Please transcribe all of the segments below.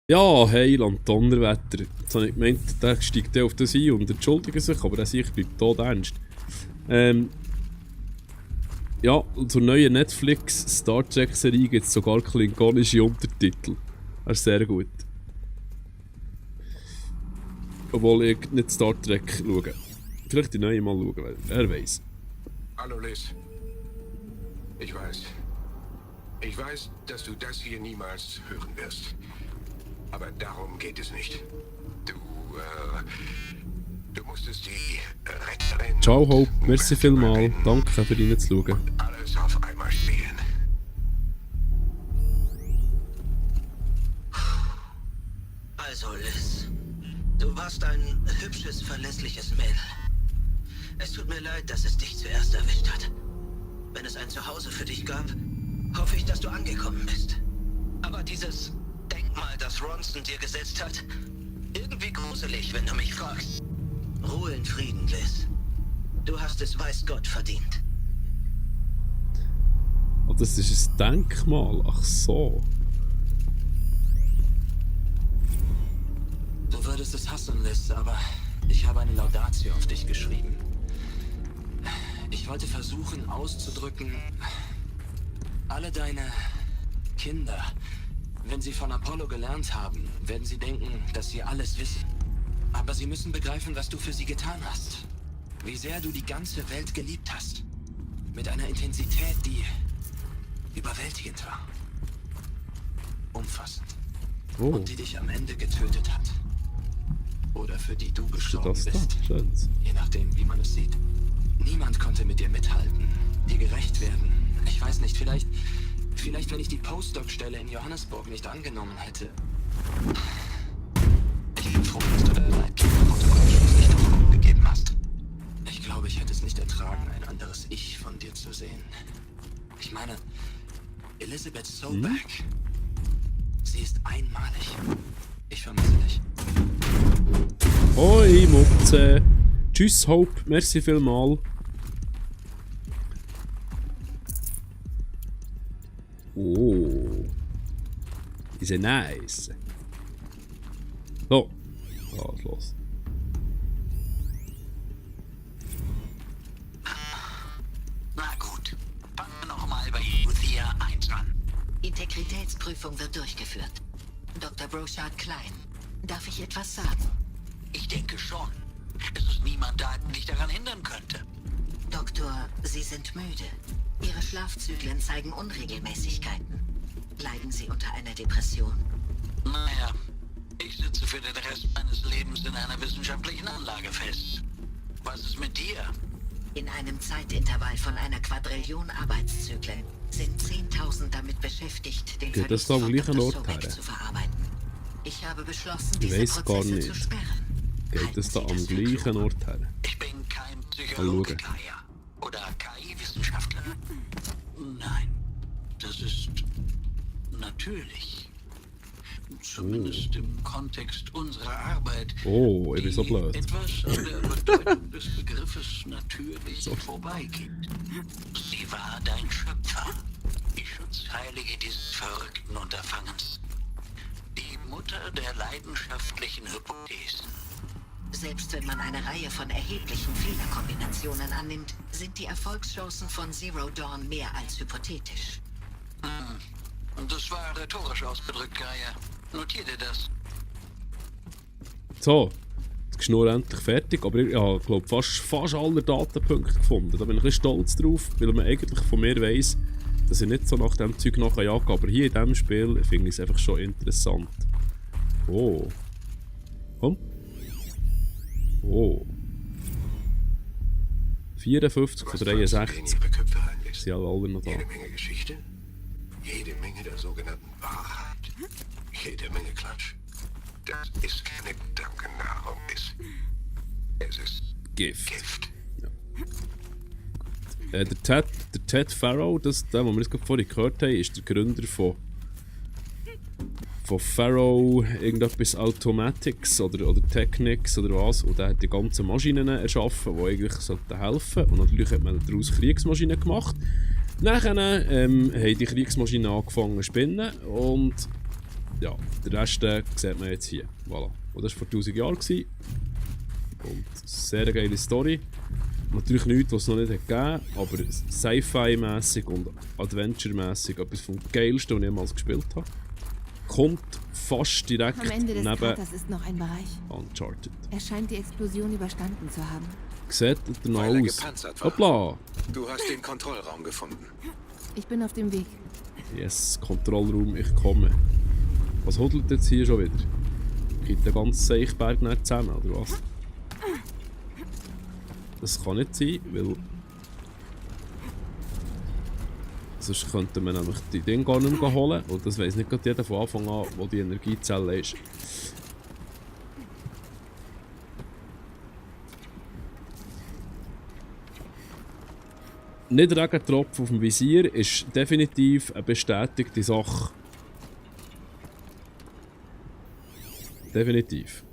Ja, Heiland, Donnerwetter. Jetzt habe ich gemeint, der steigt auf das ein und entschuldigt sich, aber er sicher bleibt tot ernst. Ja, zur neuen Netflix Star Trek Serie gibt es sogar klingonische Untertitel. Das ist sehr gut. Obwohl ich nicht Star Trek schaue. Vielleicht die neue mal schauen, weil wer weiß. Hallo Liz. Ich weiß. Ich weiß, dass du das hier niemals hören wirst. Aber darum geht es nicht. Du musstest die Retterin... Ciao Hope, merci vielmal. Danke für reinzuschauen. Und alles auf einmal spielen. Also Liz, du warst ein hübsches, verlässliches Mädel. Es tut mir leid, dass es dich zuerst erwischt hat. Wenn es ein Zuhause für dich gab, hoffe ich, dass du angekommen bist. Aber dieses Denkmal, das Ronson dir gesetzt hat, irgendwie gruselig, wenn du mich fragst. Ruhe in Frieden, Liz. Du hast es, weiß Gott, verdient. Oh, das ist ein Denkmal. Ach so. Du würdest es hassen, Liz, aber ich habe eine Laudatio auf dich geschrieben. Ich wollte versuchen auszudrücken, alle deine Kinder, wenn sie von Apollo gelernt haben, werden sie denken, dass sie alles wissen. Aber sie müssen begreifen, was du für sie getan hast. Wie sehr du die ganze Welt geliebt hast. Mit einer Intensität, die überwältigend war. Umfassend. Oh, Und die dich am Ende getötet hat. Oder für die du gestorben das da? bist. Schön's. Je nachdem, wie man es sieht. Niemand konnte mit dir mithalten, dir gerecht werden. Ich weiß nicht, vielleicht wenn ich die Postdoc-Stelle in Johannesburg nicht angenommen hätte. Ich bin froh, dass du dein Leitprotokoll schließlich doch aufgegeben hast. Ich glaube, ich hätte es nicht ertragen, ein anderes Ich von dir zu sehen. Ich meine, Elizabeth Sobeck. Sie ist einmalig. Ich vermisse dich. Hoi Mutze. Tschüss Hope, merci vielmal. Oh. Is it nice? So. Was los? Na gut, fangen wir nochmal bei Uthia 1 an. Integritätsprüfung wird durchgeführt. Dr. Brochard Klein, darf ich etwas sagen? Ich denke schon. Es ist niemand da, der dich daran hindern könnte. Doktor, Sie sind müde. Ihre Schlafzyklen zeigen Unregelmäßigkeiten. Leiden Sie unter einer Depression? Naja, ich sitze für den Rest meines Lebens in einer wissenschaftlichen Anlage fest. Was ist mit dir? In einem Zeitintervall von einer Quadrillion Arbeitszyklen sind 10.000 damit beschäftigt, den Geht das Verlust da am von gleichen Dr. Ort Sobeck her? zu verarbeiten. Ich habe beschlossen, Ich diese weiss gar Prozesse nicht. zu sperren. Geht es da Halten am Sie das für gleichen klug? Ort her? Ich bin kein Mal Psychologe, schauen. Kaya. Oder KI-Wissenschaftler. Nein, das ist natürlich. Zumindest im Kontext unserer Arbeit. Oh, ich bin so die blöd. etwas an der Bedeutung des Begriffes natürlich So. vorbeigeht. Sie war dein Schöpfer. Die Schutzheilige dieses verrückten Unterfangens. Die Mutter der leidenschaftlichen Hypothesen. Selbst wenn man eine Reihe von erheblichen Fehlerkombinationen annimmt, sind die Erfolgschancen von Zero Dawn mehr als hypothetisch. Und das war rhetorisch ausgedrückt, Gaia. Notier dir das. So, das Geschnur endlich fertig, aber ich habe, glaube fast alle Datenpunkte gefunden. Da bin ich ein bisschen stolz drauf, weil man eigentlich von mir weiss, dass ich nicht so nach dem Zeug nachjage. Aber hier in diesem Spiel finde ich es einfach schon interessant. Oh. Komm. Oh. 54 von 63 Ihre Köpfe rein, Liz. sind alle noch da. Jede Menge Geschichte, jede Menge der sogenannten Wahrheit, jede Menge Klatsch. Das ist keine Gedankennahrung, es ist Gift. Gift. Der Ted Farrow, der, den wir jetzt gerade vorhin gehört haben, ist der Gründer von Farrow irgendetwas Automatics oder Technics oder was. Und der hat die ganzen Maschinen erschaffen, die eigentlich helfen sollten. Und natürlich hat man daraus Kriegsmaschinen gemacht. Nachher haben die Kriegsmaschinen angefangen zu spinnen und ja, den Rest sieht man jetzt hier. Voilà. Und das war vor 1000 Jahren. Und sehr geile Story. Natürlich nichts, was es noch nicht gegeben hat, aber Sci-Fi-mässig und Adventure-mässig etwas vom Geilsten, was ich jemals gespielt habe. Kommt fast direkt Am Ende des neben Kraters ist noch ein Bereich. Uncharted. Er scheint die Explosion überstanden zu haben. Sieht danach Weil er aus. gepanzert war. Hoppla! Du hast den Kontrollraum gefunden. Ich bin auf dem Weg. Yes, Kontrollraum, ich komme. Was hodelt jetzt hier schon wieder? Geht der ganze Seichberg nicht zusammen, oder was? Das kann nicht sein, weil... Sonst könnte man nämlich die Dinge gar nicht mehr holen. Und das weiss nicht jeder von Anfang an, wo die Energiezelle ist. Nicht Regentropfen auf dem Visier ist definitiv eine bestätigte Sache. Definitiv.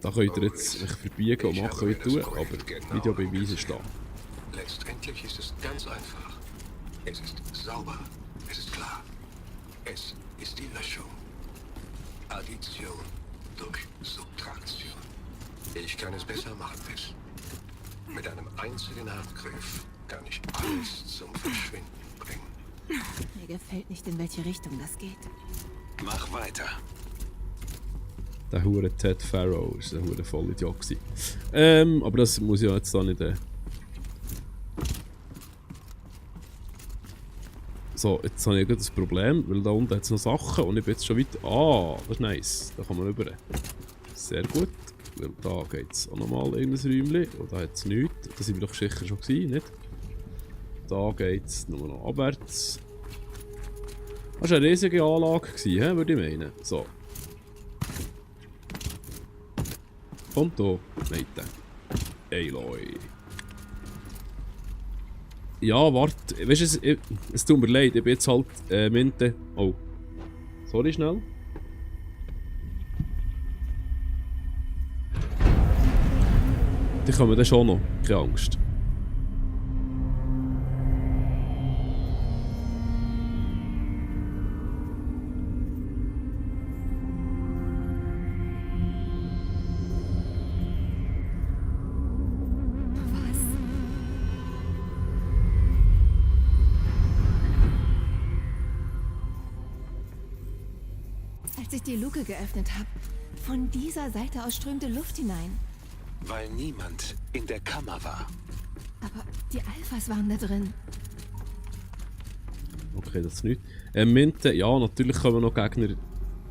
Da könnt ihr jetzt euch verbiegen und machen, wie ihr tut, aber Videobeweise ist da. Letztendlich ist es ganz einfach. Es ist sauber. Es ist klar. Es ist die Löschung. Addition durch Subtraktion. Ich kann es besser machen, Miss. Mit einem einzigen Handgriff kann ich alles zum Verschwinden bringen. Mir gefällt nicht, in welche Richtung das geht. Mach weiter. Der hure Ted Farrow ist ein hure Vollidiot gewesen. Aber das muss ja jetzt da nicht... So, jetzt habe ich gerade das Problem, weil da unten hat es noch Sachen und ich bin jetzt schon weit... Ah, das ist nice. Da kann man rüber. Sehr gut. Weil da geht es auch nochmal in ein Räumchen und da hat es nichts. Da sind wir doch sicher schon gewesen, nicht? Da geht es nur noch abwärts. Das war eine riesige Anlage, würde ich meinen. So. Kommt da, Meite. Aloy. Ja, warte. Weißt du, es tut mir leid, ich bin jetzt halt Minte. Oh. Sorry, schnell. Die kommen dann schon noch. Keine Angst. Als ich die Luke geöffnet habe, von dieser Seite aus strömte Luft hinein. Weil niemand in der Kammer war. Aber die Alphas waren da drin. Okay, das ist nichts. Minte, ja, natürlich kommen noch Gegner.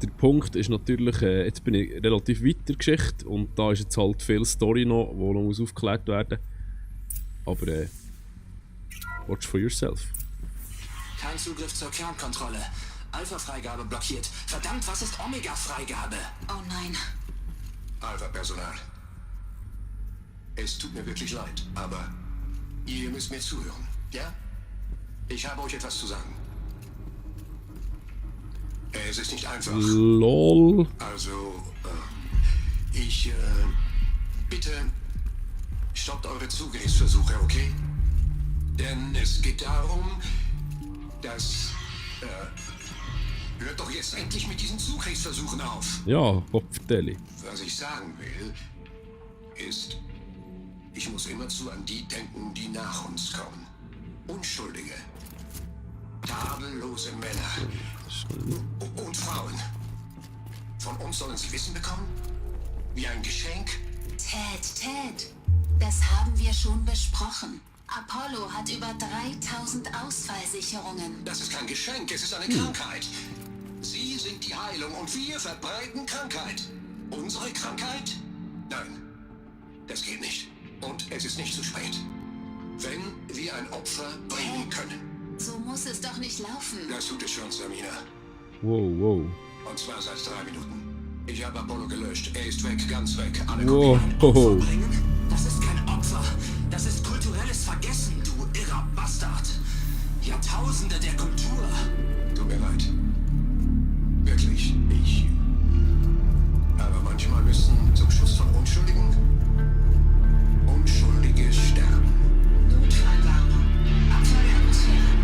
Der Punkt ist natürlich, jetzt bin ich relativ weit in der Geschichte und da ist jetzt halt viel Story noch, die noch muss aufgeklärt werden. Aber watch for yourself. Kein Zugriff zur Kernkontrolle. Alpha-Freigabe blockiert. Verdammt, was ist Omega-Freigabe? Oh nein. Alpha-Personal. Es tut mir wirklich leid, aber ihr müsst mir zuhören, ja? Ich habe euch etwas zu sagen. Es ist nicht einfach. LOL. Also, bitte stoppt eure Zugriffsversuche, okay? Denn es geht darum, dass, hört doch jetzt endlich mit diesen Zugriffsversuchen auf. Ja, Kopfdeli. Was ich sagen will, ist, ich muss immerzu an die denken, die nach uns kommen. Unschuldige, tadellose Männer und Frauen. Von uns sollen sie Wissen bekommen? Wie ein Geschenk? Ted, das haben wir schon besprochen. Apollo hat über 3000 Ausfallsicherungen. Das ist kein Geschenk, es ist eine Krankheit. Sie sind die Heilung und wir verbreiten Krankheit. Unsere Krankheit? Nein, das geht nicht. Und es ist nicht zu spät. Wenn wir ein Opfer bringen können. So muss es doch nicht laufen. Das tut es schon, Samina. Wow, wow. Und zwar seit 3 Minuten. Ich habe Apollo gelöscht. Er ist weg, ganz weg. Alle Wow. Kopien. Bringen? Das ist kein Opfer. Das ist kulturelles Vergessen, du irrer Bastard. Jahrtausende der Kultur. Tut mir leid. Wirklich, ich. Aber manchmal müssen zum Schutz von Unschuldigen Unschuldige sterben. Notfallwarnung. Abfall der Atmosphäre.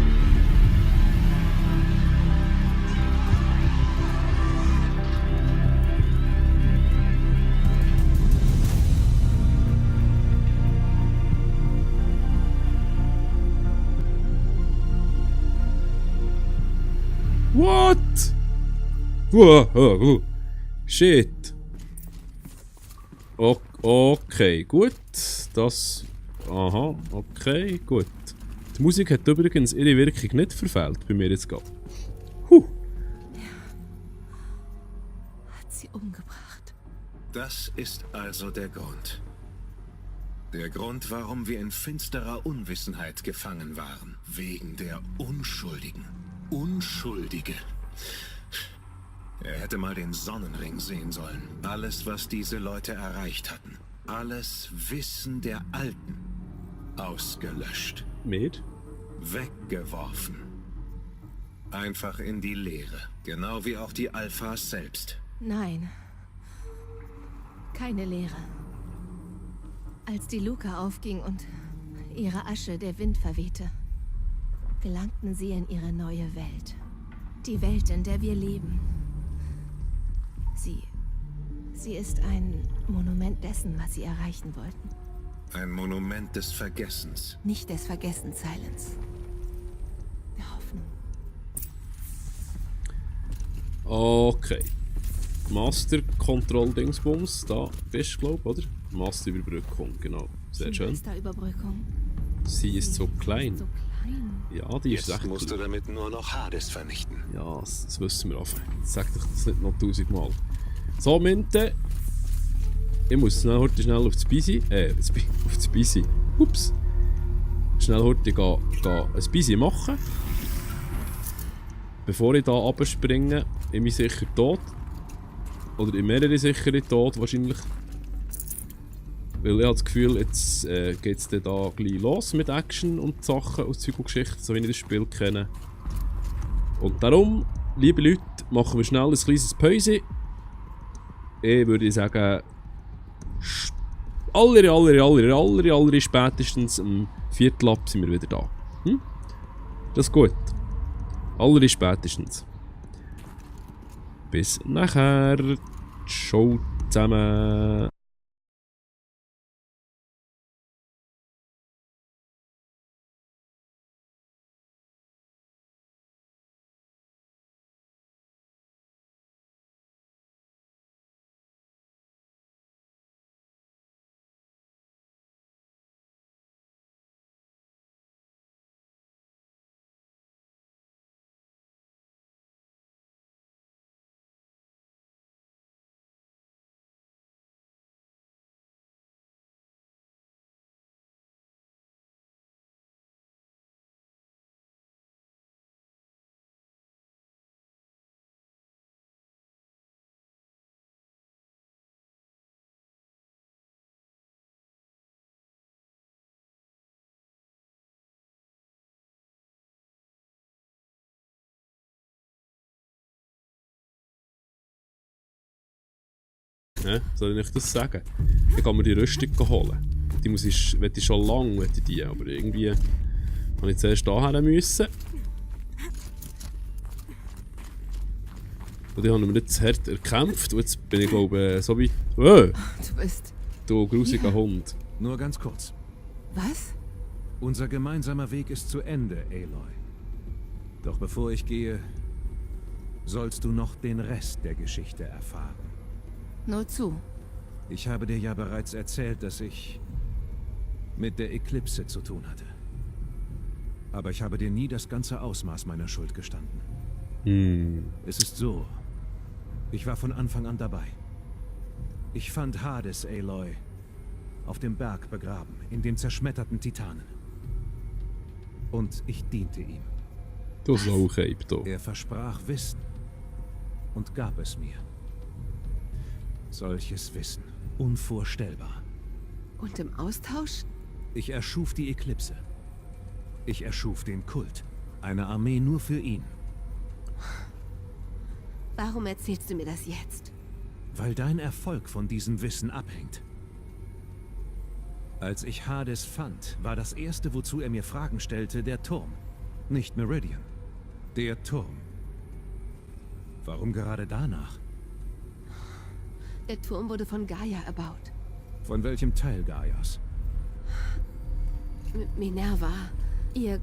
Shit. Okay, gut. Das... Aha, okay, gut. Die Musik hat übrigens ihre Wirkung nicht verfehlt bei mir jetzt gerade. Hat sie umgebracht. Das ist also der Grund. Der Grund, warum wir in finsterer Unwissenheit gefangen waren. Wegen der Unschuldigen. Unschuldige. Er hätte mal den Sonnenring sehen sollen. Alles, was diese Leute erreicht hatten. Alles Wissen der Alten. Ausgelöscht. Mit? Weggeworfen. Einfach in die Leere. Genau wie auch die Alphas selbst. Nein. Keine Leere. Als die Luke aufging und ihre Asche der Wind verwehte, gelangten sie in ihre neue Welt. Die Welt, in der wir leben. Sie ist ein Monument dessen, was sie erreichen wollten. Ein Monument des Vergessens. Nicht des Vergessens, Silence. Der Hoffnung. Okay. Master Control Dingsbums, da bist du, glaub, oder? Master Überbrückung, genau. Sehr schön. Meisterüberbrückung. Sie ist so klein. So klein. Ja, die ist Jetzt echt musst du klein. damit nur noch Hades vernichten. Ja, das wissen wir auch. Sag doch das nicht noch 1000-mal. So, Minte. Ich muss schnell auf das Bisi. Auf das Bisi. Ups. Schnell heute ein Bisi machen. Bevor ich da runterspringe, bin ich sicher tot. Oder in mehrere sichere tot wahrscheinlich. Weil ich habe das Gefühl, jetzt geht es dann da gleich los mit Action und Sachen aus Zeug und Geschichte, so wie ich das Spiel kenne. Und darum, liebe Leute, machen wir schnell ein kleines Päuschen. Ich würde sagen, aller spätestens um Viertel ab sind wir wieder da. Hm? Das ist gut. Aller spätestens. Bis nachher. Ciao zusammen. Soll ich nicht das sagen? Ich kann mir die Rüstung holen. Die will ich schon lange, aber irgendwie habe ich zuerst hierher müssen. Und die haben wir jetzt hart erkämpft und jetzt bin ich glaube so weit... Du bist... Du grusiger Hund. Nur ganz kurz. Was? Unser gemeinsamer Weg ist zu Ende, Aloy. Doch bevor ich gehe, sollst du noch den Rest der Geschichte erfahren. Nur zu. Ich habe dir ja bereits erzählt, dass ich mit der Eklipse zu tun hatte. Aber ich habe dir nie das ganze Ausmaß meiner Schuld gestanden. Es ist so. Ich war von Anfang an dabei. Ich fand Hades, Aloy, auf dem Berg begraben, in den zerschmetterten Titanen. Und ich diente ihm. Du Saucheib, du. Er versprach Wissen und gab es mir. Solches Wissen. Unvorstellbar. Und im Austausch? Ich erschuf die Eklipse. Ich erschuf den Kult. Eine Armee nur für ihn. Warum erzählst du mir das jetzt? Weil dein Erfolg von diesem Wissen abhängt. Als ich Hades fand, war das erste, wozu er mir Fragen stellte, der Turm. Nicht Meridian. Der Turm. Warum gerade danach? Der Turm wurde von Gaia erbaut. Von welchem Teil Gaias? Minerva. Ihr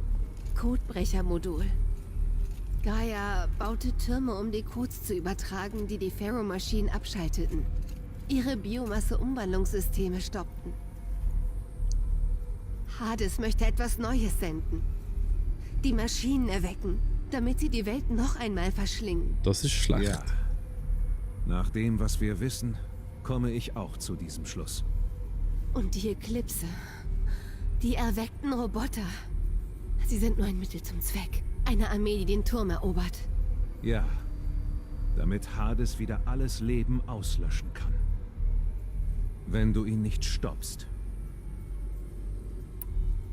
Codebrechermodul. Gaia baute Türme, um die Codes zu übertragen, die die Pharaoh-Maschinen abschalteten. Ihre Biomasse-Umwandlungssysteme stoppten. Hades möchte etwas Neues senden. Die Maschinen erwecken, damit sie die Welt noch einmal verschlingen. Das ist schlecht. Ja. Nach dem, was wir wissen, komme ich auch zu diesem Schluss. Und die Eklipse. Die erweckten Roboter. Sie sind nur ein Mittel zum Zweck. Eine Armee, die den Turm erobert. Ja. Damit Hades wieder alles Leben auslöschen kann. Wenn du ihn nicht stoppst.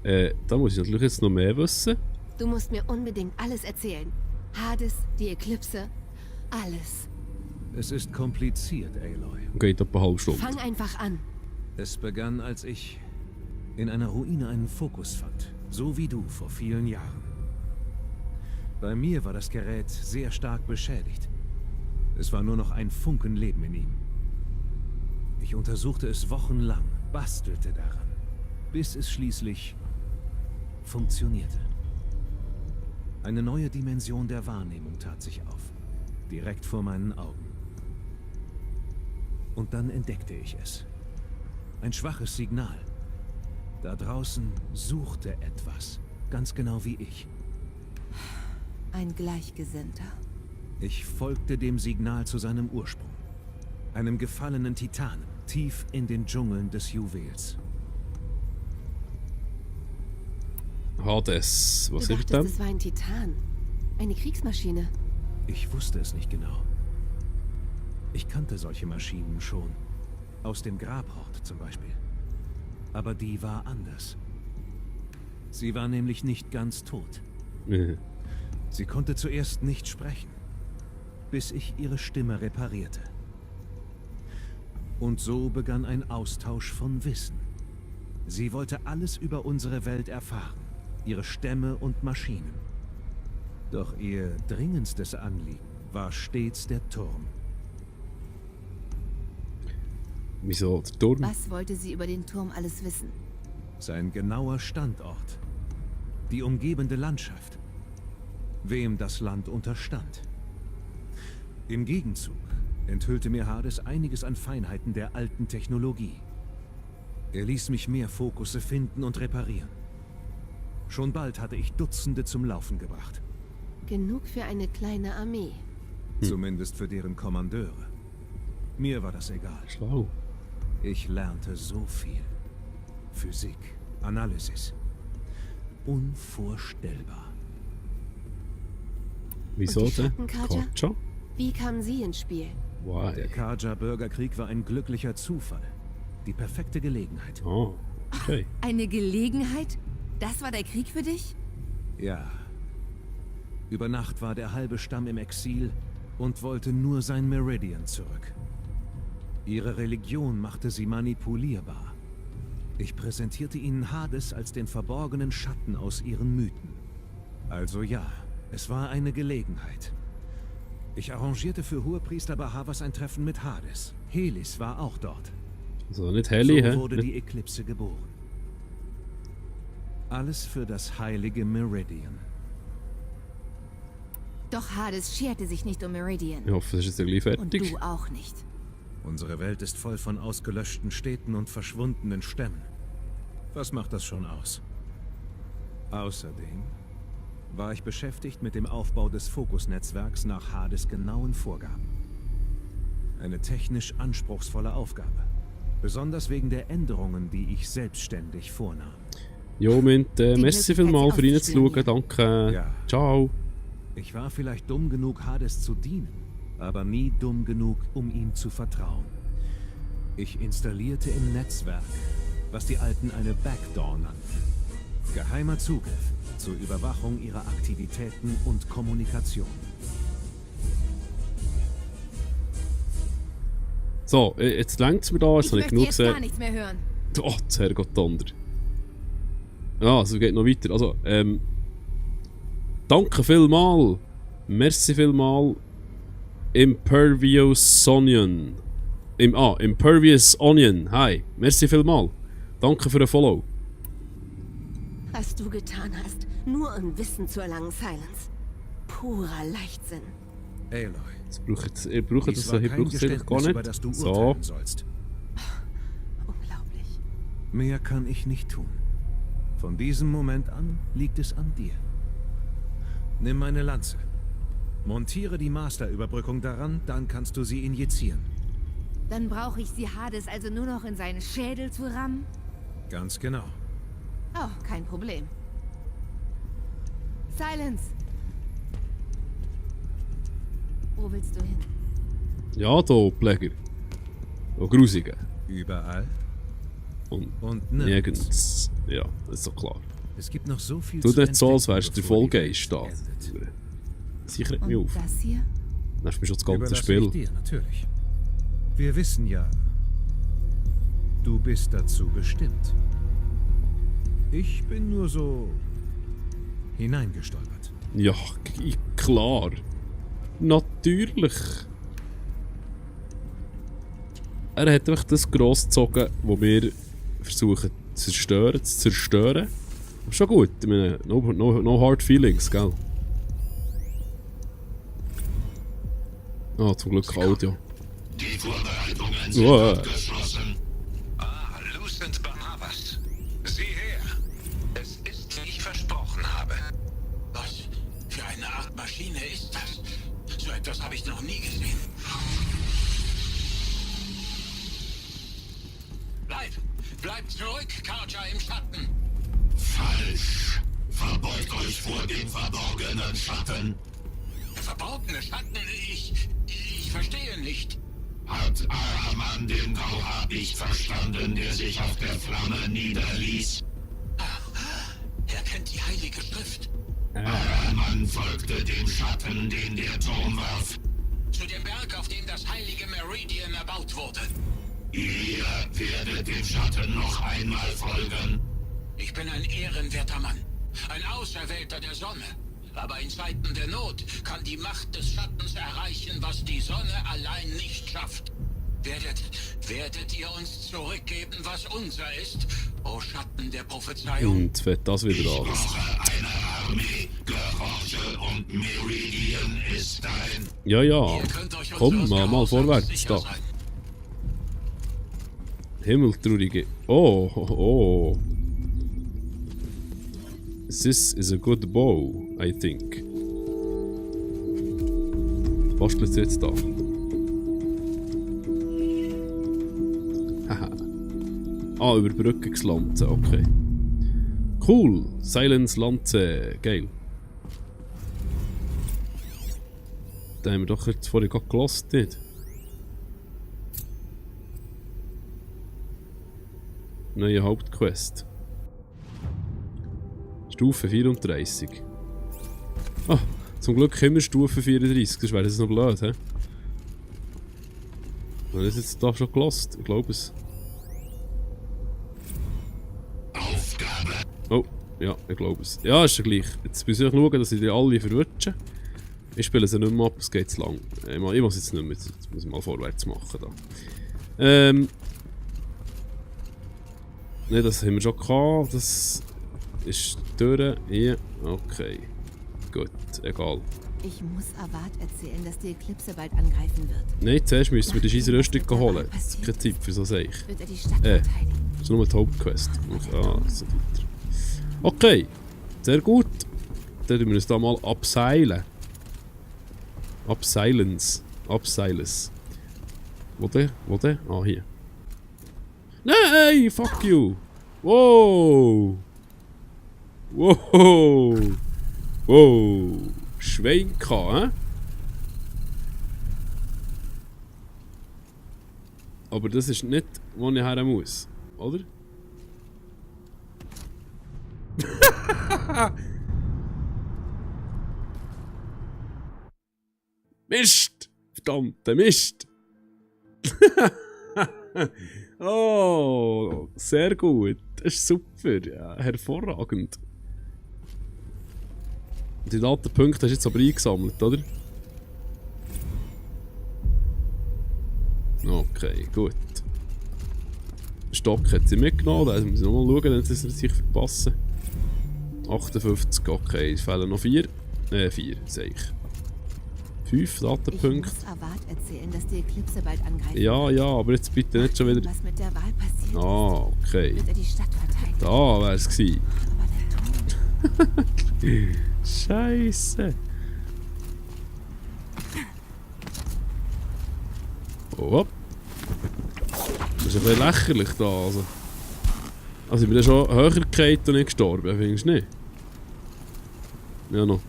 Da muss ich natürlich jetzt noch mehr wissen. Du musst mir unbedingt alles erzählen. Hades, die Eklipse, alles. Es ist kompliziert, Aloy. Geht etwa eine halbe Stunde. Fang einfach an. Es begann, als ich in einer Ruine einen Fokus fand. So wie du vor vielen Jahren. Bei mir war das Gerät sehr stark beschädigt. Es war nur noch ein Funken Leben in ihm. Ich untersuchte es wochenlang, bastelte daran, bis es schließlich funktionierte. Eine neue Dimension der Wahrnehmung tat sich auf, direkt vor meinen Augen. Und dann entdeckte ich es. Ein schwaches Signal. Da draußen suchte etwas, ganz genau wie ich. Ein Gleichgesinnter. Ich folgte dem Signal zu seinem Ursprung. Einem gefallenen Titanen, tief in den Dschungeln des Juwels. Hades, was Du ist dachtest, denn? es war ein Titan. Eine Kriegsmaschine. Ich wusste es nicht genau. Ich kannte solche Maschinen schon. Aus dem Grabhort zum Beispiel. Aber die war anders. Sie war nämlich nicht ganz tot. Sie konnte zuerst nicht sprechen, bis ich ihre Stimme reparierte. Und so begann ein Austausch von Wissen. Sie wollte alles über unsere Welt erfahren, ihre Stämme und Maschinen. Doch ihr dringendstes Anliegen war stets der Turm. Wieso der Turm? Was wollte sie über den Turm alles wissen? Sein genauer Standort, die umgebende Landschaft, wem das Land unterstand. Im Gegenzug enthüllte mir Hades einiges an Feinheiten der alten Technologie. Er ließ mich mehr Fokusse finden und reparieren. Schon bald hatte ich Dutzende zum Laufen gebracht. Genug für eine kleine Armee. Zumindest für deren Kommandeure. Mir war das egal. Schlau. Ich lernte so viel. Physik, Analysis. Unvorstellbar. Wieso Und die denn? Schattenkater? Katja? Wie kamen sie ins Spiel? Why? Der Karja-Bürgerkrieg war ein glücklicher Zufall. Die perfekte Gelegenheit. Oh, okay. Eine Gelegenheit? Das war der Krieg für dich? Ja. Über Nacht war der halbe Stamm im Exil und wollte nur sein Meridian zurück. Ihre Religion machte sie manipulierbar. Ich präsentierte ihnen Hades als den verborgenen Schatten aus ihren Mythen. Also ja, es war eine Gelegenheit. Ich arrangierte für Hohepriester Bahavas ein Treffen mit Hades. Helis war auch dort. Also nicht Heli, So hä? wurde die Eklipse geboren. Alles für das heilige Meridian. Doch Hades scherte sich nicht um Meridian. Ich hoffe, das ist jetzt gleich Und fertig. du auch nicht. Unsere Welt ist voll von ausgelöschten Städten und verschwundenen Stämmen. Was macht das schon aus? Außerdem war ich beschäftigt mit dem Aufbau des Fokusnetzwerks nach Hades genauen Vorgaben. Eine technisch anspruchsvolle Aufgabe. Besonders wegen der Änderungen, die ich selbstständig vornahm. Jo, Mint, merci vielmals für Möglichkeit, reinzuschauen. Danke. Ja. Ciao. Ich war vielleicht dumm genug, Hades zu dienen, aber nie dumm genug, um ihm zu vertrauen. Ich installierte im Netzwerk, was die Alten eine Backdoor nannten. Geheimer Zugriff zur Überwachung ihrer Aktivitäten und Kommunikation. So, jetzt längt es mir da. Jetzt Ich habe ich möchte genug jetzt gar gesehen. nichts mehr hören. Oh, das Herrgott Donder. Ja, also geht noch weiter. Also, danke vielmal. Merci vielmal. Impervious Onion. Impervious Onion. Hi. Merci vielmal. Danke für den Follow. Was du getan hast, nur um Wissen zu erlangen, Silence. purer Leichtsinn. Aloy, Ich brauche das so, hier braucht es eigentlich gar über das du nicht. So. urteilen sollst. Unglaublich. Mehr kann ich nicht tun. Von diesem Moment an liegt es an dir. Nimm meine Lanze. Montiere die Master-Überbrückung daran, dann kannst du sie injizieren. Dann brauche ich sie Hades also nur noch in seinen Schädel zu rammen? Ganz genau. Oh, kein Problem. Silence! Wo willst du hin? Ja, da, Pfleger. Da, Grusige. Überall Und nirgends. nirgends. Ja, das ist doch klar. Es gibt noch so viel Du zu nicht so, als entdecken, wärst du der bevor die Vollgeist da. Welt endet. Sichert mich Und auf. das hier? Dann hast du mir schon das ganze Überlasse Spiel. ich dir, natürlich. Wir wissen ja, du bist dazu bestimmt. Ich bin nur so hineingestolpert. Ja, klar. Natürlich. Er hat einfach das grossgezogen, was wir versuchen zu zerstören. Aber schon gut, ich meine, no hard feelings, gell? Ah, zum Glück Audio. Die Vorbereitungen sind Wow. abgeschlossen. Ah, Lucent Bahavas. Sieh her. Es ist, wie ich versprochen habe. Was für eine Art Maschine ist das? So etwas habe ich noch nie gesehen. Bleibt zurück, Karja im Schatten. Falsch. Verbeugt euch vor dem verborgenen Schatten. Verborgene Schatten? Ich verstehe nicht. Hat Araman den Grauhabicht verstanden, der sich auf der Flamme niederließ? Er kennt die Heilige Schrift. Araman folgte dem Schatten, den der Turm warf. Zu dem Berg, auf dem das heilige Meridian erbaut wurde. Ihr werdet dem Schatten noch einmal folgen. Ich bin ein ehrenwerter Mann. Ein Auserwählter der Sonne. Aber in Zeiten der Not kann die Macht des Schattens erreichen, was die Sonne allein nicht schafft. Werdet ihr uns zurückgeben, was unser ist, o Schatten der Prophezeiung? Und fällt das wieder Ich an. brauche eine Armee. Gehorche und Meridian ist dein. Ja, ja. Ihr könnt euch Komm, unseres mal Gehorsams vorwärts sicher da. sein. Himmeltraurige. Oh, oh, oh. This is a good bow, I think. Bastelt jetzt da. Haha. Ah, über Brückenlanze, okay. Cool. Silence Lanze. Geil. Da haben wir doch jetzt vorhin gerade gelost, nicht? Neue Hauptquest. Stufe 34. Ah, zum Glück immer Stufe 34, sonst wäre das noch blöd, hä? Haben wir das jetzt da schon gelost? Ich glaube es. Aufgabe. Oh, ja, ich glaube es. Ja, ist ja gleich. Jetzt muss ich schauen, dass ich die alle verwutsche. Ich spiele sie nicht mehr ab, es geht zu lang. Ich muss jetzt nicht mehr, jetzt muss ich mal vorwärts machen da. Ne, das haben wir schon gehabt. Das ist durch. Hier. Okay. Gut, egal. Ich muss Avad erzählen, dass die Eklipse bald angreifen wird. Nein, zuerst müssen wir die scheisse Rüstung holen. Das ist keine Zeit für so Seich. Wird er die Stadt verteidigen? Das ist nur die Hauptquest. Ah, so weiter. Okay, sehr gut. Dann tun wir uns da mal abseilen. Abseilens. Wo denn? Wo denn? Ah, hier. Nein, fuck you! Wow! Wow! Wow! Schwein gehabt, hä? Aber das ist nicht, wo ich her muss, oder? Mist! Verdammte Mist! Oh, sehr gut. Das ist super. Ja, hervorragend. Die Datenpunkte hast du jetzt aber eingesammelt, oder? Okay, gut. Stock hat sie mitgenommen, da muss ich nochmal schauen, dass ich es nicht verpasse. 58, okay, es fehlen noch 4. 4, sag ich. 5 Datenpunkte. Ich muss Avad erzählen, dass die Eklipse bald angreifen. Ja, ja, aber jetzt bitte nicht schon wieder... Was mit der Wahl passiert Ah, okay. ist, wird er die Stadt verteidigen. Da wär's gewesen. Aber der Tod... Scheiße. Oh. Das ist ein bisschen lächerlich da. Also ich bin ja schon höher gefallen und nicht gestorben, findest du nicht? Ja noch.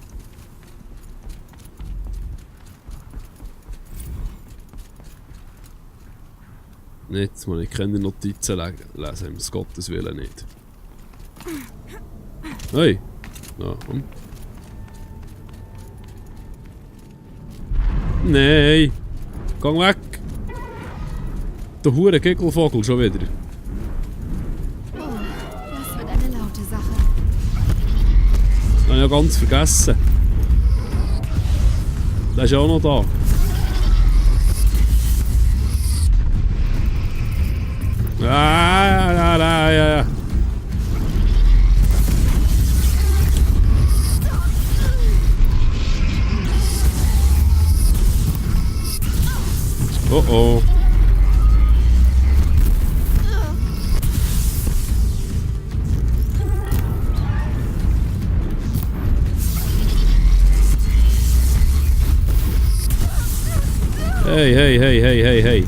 Jetzt muss ich keine Notizen lesen, um Gottes Willen nicht. Hey! Ja, komm. Nein! Gang weg! Der hure Gegelvogel schon wieder. Oh, das wird eine laute Sache. Das habe ich ja ganz vergessen. Der ist ja auch noch da. Ja. Oh oh. Hey.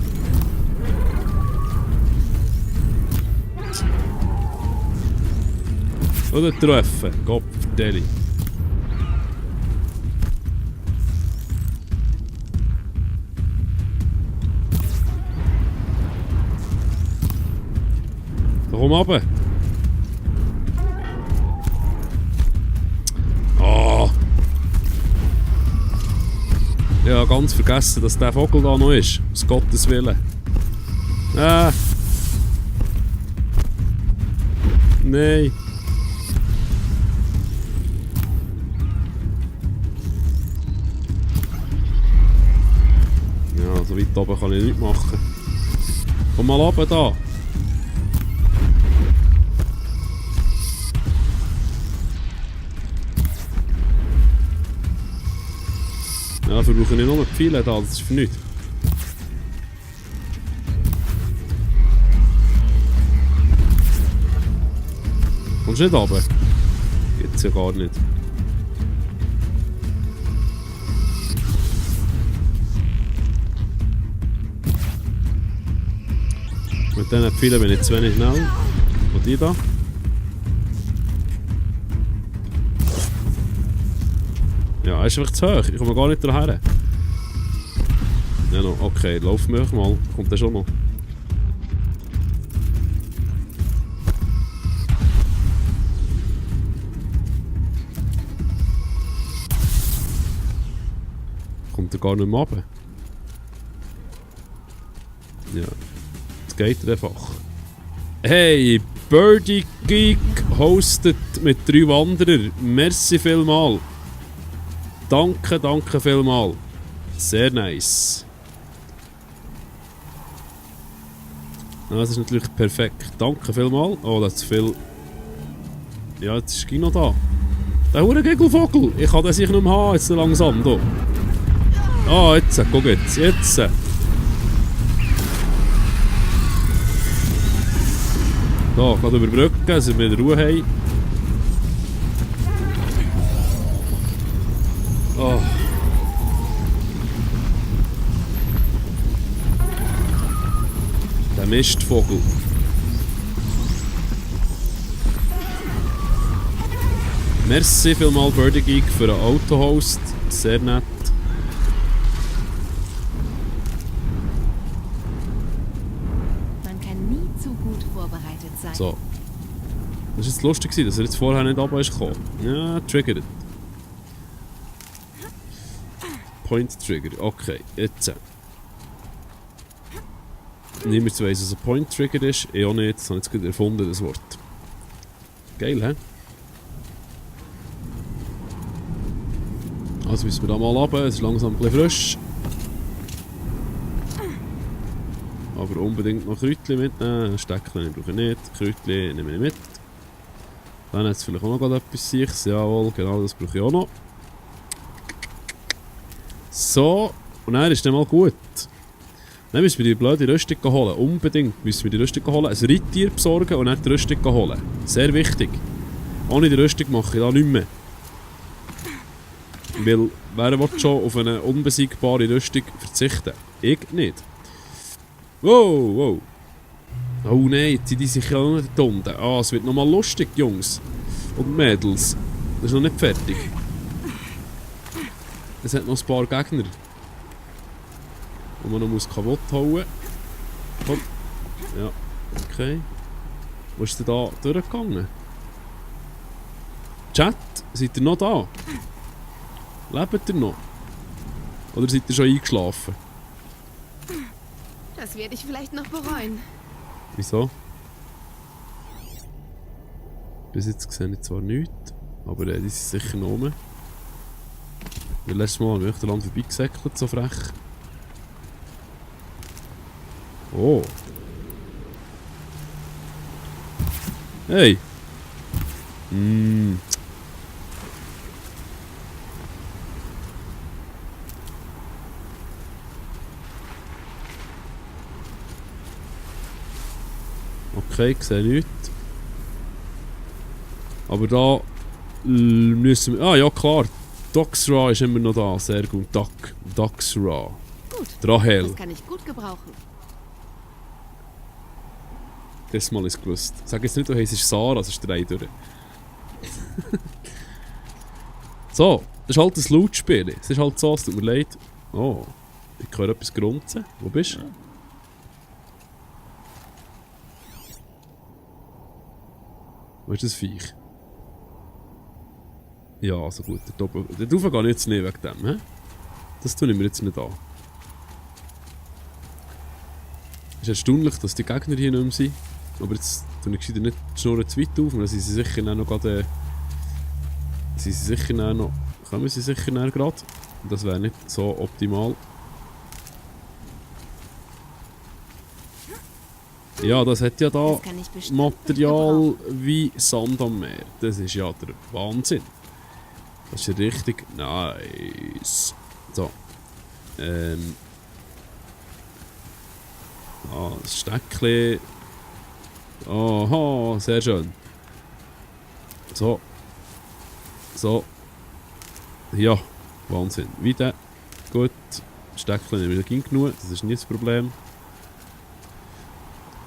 Oder treffen, Gott vertelle. Da komm runter. Oh. Ich habe ganz vergessen, dass der Vogel da noch ist. Aus Gottes Willen. Ah. Nein. Ja, so weit oben kann ich nichts machen. Komm mal runter da. Ja, dafür brauche ich nur die Pfeile da, das ist für nichts. Kommst du nicht runter? Geht's ja gar nicht. Mit diesen Pfeilen bin ich zu wenig schnell. Und die da? Ja, er ist einfach zu hoch. Ich komme gar nicht daher. Ja, no, okay, lauf mich mal. Kommt der schon noch? Kommt er gar nicht mehr runter? Ja. Jetzt geht er einfach. Hey, Birdie Geek hostet mit 3 Wanderer. Merci vielmal. Danke vielmal. Sehr nice. Das ist natürlich perfekt. Danke vielmal. Oh, das ist viel. Ja, jetzt ist Gino da. Der hure Gegelvogel. Ich kann den sicher nicht mehr haben, jetzt so langsam. Da. Ah, jetzt. Guck jetzt. Jetzt. Da, gerade überbrücken, dass wir wieder Ruhe haben. Oh. Der Mistvogel. Merci vielmal Birdie Geek für einen Autohost. Sehr nett. Man kann nie zu gut vorbereitet sein. So. Das war jetzt lustig, dass er jetzt vorher nicht runter ist gekommen. Ja, triggert. Point Trigger. Okay, jetzt. Niemand weiss, was ein Point Trigger ist. Ich auch nicht. Das habe ich jetzt gerade erfunden, das Wort. Geil, hä? Also müssen wir da mal runter. Es ist langsam ein bisschen frisch. Aber unbedingt noch Kräutchen mitnehmen. Steckchen brauche ich nicht. Kräutchen nehme ich mit. Dann hat es vielleicht auch noch etwas Sichs. Jawohl, genau das brauche ich auch noch. So, und dann ist dann mal gut. Dann müssen wir die blöde Rüstung holen. Unbedingt müssen wir die Rüstung holen. Ein Reittier besorgen und dann die Rüstung holen. Sehr wichtig. Ohne die Rüstung mache ich da nichts mehr. Weil, wer will schon auf eine unbesiegbare Rüstung verzichten? Ich nicht. Wow, wow. Oh nein, die sich ja noch nicht unten. Ah, es wird nochmal lustig, Jungs. Und Mädels. Das ist noch nicht fertig. Es hat noch ein paar Gegner. Die man noch muss kaputt hauen. Komm. Ja, okay. Wo ist denn da durchgegangen? Chat, seid ihr noch da? Lebt ihr noch? Oder seid ihr schon eingeschlafen? Das werde ich vielleicht noch bereuen. Wieso? Bis jetzt sehe ich zwar nichts, aber die sind sicher noch oben. Letztes Mal habe ich den Land vorbeigesäckelt, so frech. Oh. Hey. Okay, ich sehe nichts. Aber da müssen wir... Ah ja, klar. Doxra ist immer noch da. Sehr gut. Doxra. Gut. Rahel. Das kann ich gut gebrauchen. Das Mal ist gewusst. Sag jetzt nicht, du heisst Sarah, das ist 3 durch. So, das ist halt ein Loot-Spiel. Es ist halt so, es tut mir leid. Oh, ich höre etwas grunzen. Wo bist du? Wo ist das Viech? Ja, also gut. Dort oben gehe ich jetzt nicht wegen dem. He? Das tue ich mir jetzt nicht an. Es ist erstaunlich, dass die Gegner hier nicht mehr sind. Aber jetzt tue ich nicht die Schnurren zu weit auf, dann sind sie sicher noch gerade... Kommen sie sicher noch gerade. Und das wäre nicht so optimal. Ja, das hat ja da Material wie Sand am Meer. Das ist ja der Wahnsinn. Das ist richtig nice. So. Das Steckchen. Aha, sehr schön. So. So. Ja, Wahnsinn. Wieder. Gut. Steckchen nehmen wir genug. Das ist nicht das Problem.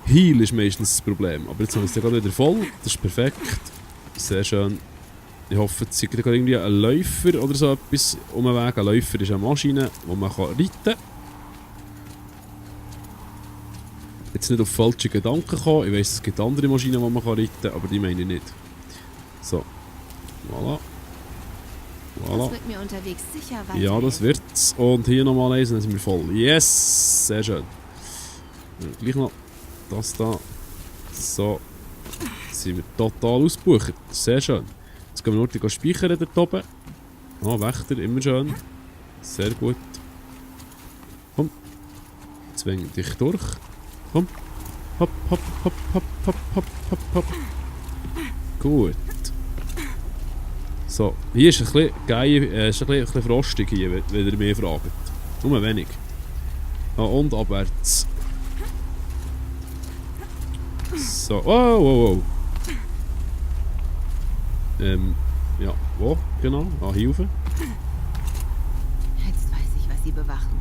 Heal ist meistens das Problem. Aber jetzt haben wir es gerade wieder voll. Das ist perfekt. Sehr schön. Ich hoffe, es gibt irgendwie einen Läufer oder so etwas um den Weg. Ein Läufer ist eine Maschine, die man reiten kann. Jetzt nicht auf falsche Gedanken kommen. Ich weiss, es gibt andere Maschinen, die man reiten kann, aber die meine ich nicht. So. Voilà. Voilà. Das wird mir unterwegs sicher weiterhelfen. Ja, das wird's. Und hier nochmal eins, dann sind wir voll. Yes! Sehr schön. Gleich noch das da. So. Jetzt sind wir total ausgebucht. Sehr schön. Jetzt gehen wir nur speichern dort oben. Ah, Wächter, immer schön. Sehr gut. Komm. Zwäng dich durch. Komm. Hopp, hopp, hopp, hopp, hopp, hopp, hopp, hopp. Gut. So, hier ist ein bisschen geil, ist ein bisschen frostig hier, wenn ihr mich fragt. Nur wenig. Ah, und abwärts. So, wow, wow, wow. Ja, wo? Genau. Ah, hier rauf. Jetzt weiß ich, was sie bewachen.